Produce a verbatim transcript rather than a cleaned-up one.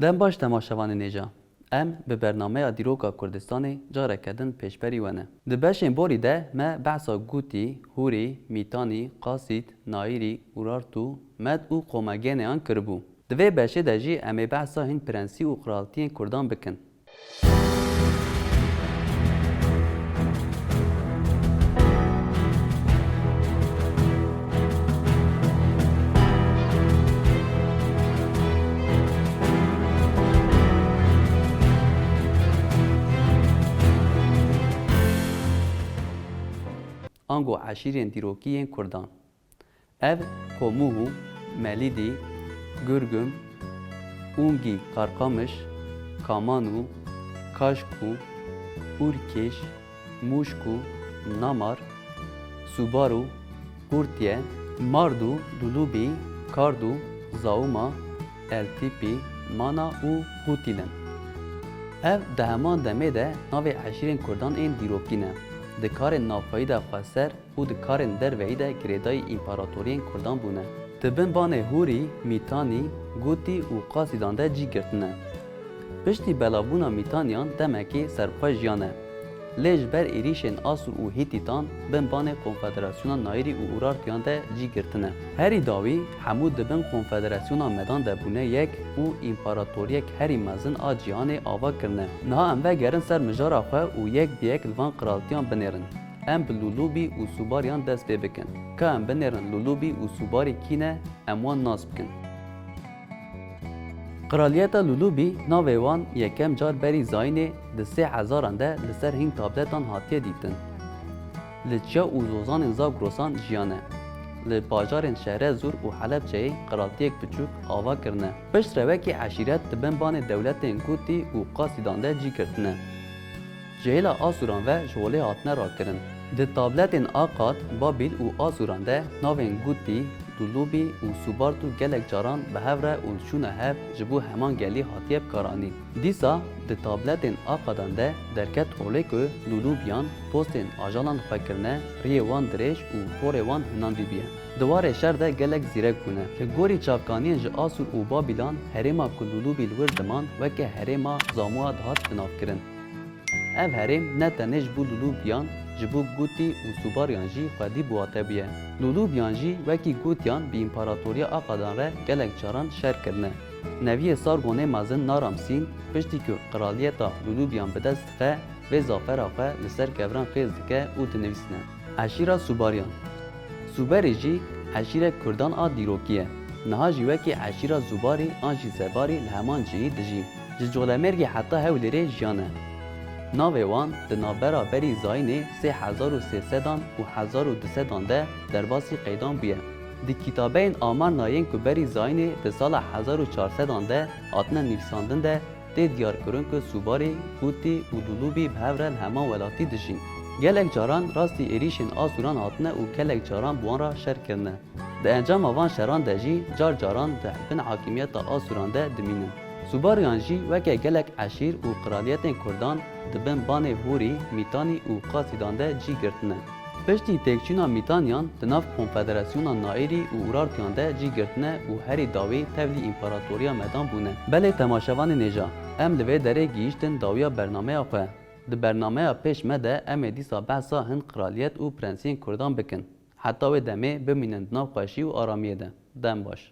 Dem baş temaşevanên hêja. Em bi bernameya Dîroka Kurdistanê careke din pêşberî we ne. Di beşên borî de me behsa Gûtî, Hûrî, Mîtanî, Qasîd, Nayîrî, Urartu, Med û Qomegeneyan kiribû. Di vê beşê de jî em ê behsa hin prensî û qiraltiyên Kurdan bikin. Ango eşîrên dîrokî yên Kurdan. Ev Komuhu, Melîdî, Gurgum, Ungî, Qarqamiş, Kamanu, Kaşku, Urkêş, Mûşku, Namar, Subaru, Qurtiye, Mardu, Dulubî, Kardu, Zauma, Eltîpî, Mana û Qutîl in. Ev di heman demê de navê eşîrên Kurdan ên dîrokî ne. Di karên navxweyî de xweser û di karên derveyî de girêdayî împaratoriyên Kurdan bûne. Di bin banê Hûrî, Mîtanî, Gûtî û Qasîdan de cî girtine. Piştî belavbûna Mîtaniyan demekê serxwe jiyane. Lê ji ber êrîşên Asûr û Hîtîtan bin banê Konfederasyona Nayîrî û Urartiyan de cî girtine. Herî dawî hemû di bin Konfederasyona Medan de bûne yek û împaratoriyek herî mezin a cîhanê ava kirine. Niha em vegerin ser mijara xwe û yek bi yek li van qiraltiyan binêrin. Em bi Lulubî û Subariyan dest pê bikin. Ka em binêrin Lulubî û Subarî kî ne, em wan nas bikin. Qiraliyeta Lulubî navê wan yekem car berî zayînê di sê hezaran de li ser hîn tabletan hatiye dîtin. Li çiya û zozanên Zagrosan jiyane. Li bajarên Şehrezûr û Helebçeyê qiraltiyek biçûk ava kirine. Piştre wekî eşîret di bin banê dewletên Gûtî û Qasîdan de cî girtine. Ji hêla Asûran ve ji holê hatine rakirin. Di tabletên Akad, Babîl û Asûran de navên Gûtî, Lulubî û Subartu gelek caran bi hev re û li şûna hev ji bo heman gelî hatiye bikaranîn. Dîsa di tabletên Akadan de derket holê ku Lulûbiyan postên ajalan xwe kirine, riyê wan dirêj û porê wan hunandî bûye. Di warê şer de gelek zîrek bûne. Li gorî çavkaniyên ji Asûr û Babîlan herêma ku Lulûbî li wir diman weke herêma Zamûa dihat binavkirin. Ev herêm ne tenê ji bo Lulûbiyan, ji bo Gûtî û Subariyan jî xwedî bi wate bûye. Lulûbiyan jî wekî Gûtiyan bi împaratoriya Aqadan re gelek caran şer kirine. Neviyê Sargonê mezin Naram Sîn, piştî ku qiraliyeta Lulûbiyan bi dest dixe, vê zafera xwe li ser kevran qêz dike û dinivîsne. Eşîra Subariyan. Suberî jî eşîrek Kurdan a dîrokî ye. Niha jî wekî eşîra Zubarî an jî Zebarî li heman cihî dijî. Ji Colemêrgê heta Hewlêrê jiyane. Navê wan di navbera berî zayînê sê hezar û sê sedan û hezar û du sedan de derbasî qeydan bûye. Di kitabeyên Amarna yên ku berî zayînê di sala hezar û çar sedan de hatine nivîsandin de tê diyarkirin ku Subarî, Gûtî û Dulûbî bi hev re li heman welatî dijîn. Gelek caran rastî êrîşên Asûran hatine û gelek caran bi wan re şer kirine. Di encama van şeran de jî car caran di bin hakimiyeta Asûran de dimînin. Subariyan jî weke gelek eşîr û qiraliyetên Kurdan di bin banê Hûrî, Mîtanî û Qasîdan de cî girtine. Piştî têkçûna Mîtaniyan di nav Konfederasyona Naîrî û Urartiyan de cî girtine û herî dawî tevlî Împaratoriya Medan bûne. Belê temaşevanên hêja, em li vê derê gihîştin dawiya bernameya xwe. Di bernameya pêş me de em ê dîsa behsa hin qiraliyet û prensiyên Kurdan bikin. Heta wê demê bimînin di nav xweşî û aramiyê de. Dem baş.